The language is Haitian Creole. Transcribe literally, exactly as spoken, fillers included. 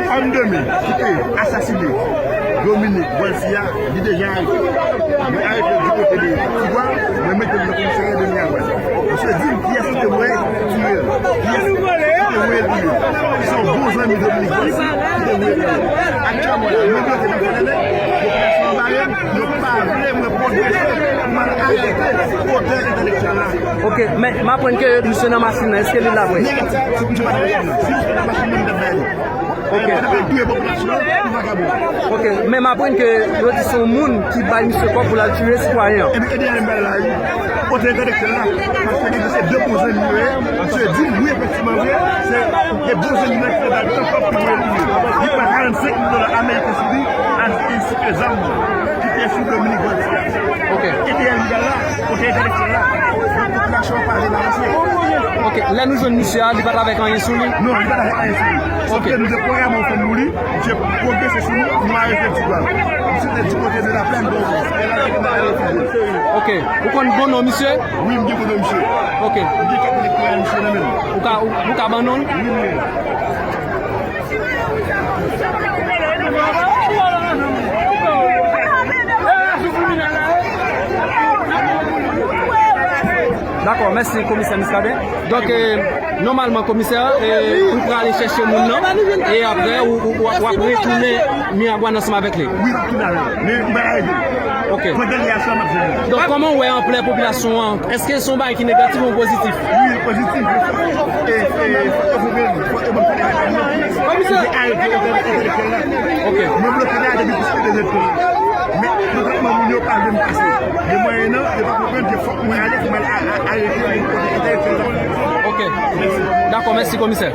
Fanm Domi ki te asasine Dominique Volcy a, li deja arete. Mwen arete l di kote de Tigwav, mwen mete l nan komisarya de Miragwàn. Misye di m kiyès ki te voye tiye l, kiyès ki te voye l tiye l. Se yon bon zanmi Dominique Volcy ki te voye l tiye l. Aktyèlman la, mwen bloke nan Fèlèlè, popilasyon an bare m, yo pa vle mwen pwogrese pou m al arete otè entèlektyèl la. Ok, men m aprann ke misye nan machin nan, èske li la vre? Negatif, si misye pa nan machin nan, si misye nan machin nan, m t ap bay li. Ok. Yo te pral touye popilasyon an pou vagabon. Ok, men m aprann ke yo di se yon moun ki bay misye kòb pou l al tiye sitwayen an. Epi, epi, ale m pale la, wi. Otè entèlektyèl la, paske li se de bon zanmi yo ye. Misye di m, wi, efektivman, vre, se de bon zanmi yo ki te ba l tan kòb pou l voye l touye. Li pran karannsenk mil dola ameriken sou li, al, al sipye zam ki te sou Dominique Volcy a. Ok. Epi, ale m pale la, otè entèlektyèl la, popilasyon an pa vle l avanse. Ok, lè nou jwenn misye a, li pa t avèk anyen sou li? Non, li pa t avèk anyen sou li. Sòf ke nou te pwograme yon fèm pou li, misye pwogrese sou nou, nou arete l sou bal. Misye te di kote de la plèn bon. E la, nou arete l. Ok, ou konn bon non misye? Wi, m gen bon non misye. Ok. M gen kat elektoral misye nan men m. Ou ka, ou, ou ka ban non l? Wi, wi. Dakò, mèsi, komisè Muscadin. Donk, eh, nòmalman, komisè, eh, ou prale chèche moun nan, e apre, ou, ou, w ap, w ap retounen Miragwàn ansanm avèk li. Wi, m ap tounen avè l. Men, m pral arete l. Ok. Pandan li a sou la, m ap jwenn li. Donk, kòman w wè anplè popilasyon an? Èske se yon bagay ki negatif ou pozitif? Wi, pozitif. E, e, fòk yo konprann, fòk yo ban m pale avèk nou. Komisè. Yo arete entèlektyèl la. Ok. Mwen bloke la depi plis ke de zèdtan. Men, maltrètman moun yo pa vle m pase. Gen mwayen nan, yo pa konprann ke fòk mwen ale pou m al a, a, arete entèlektyèl la. Ok. Mèsi. Dakò, mèsi, komisè.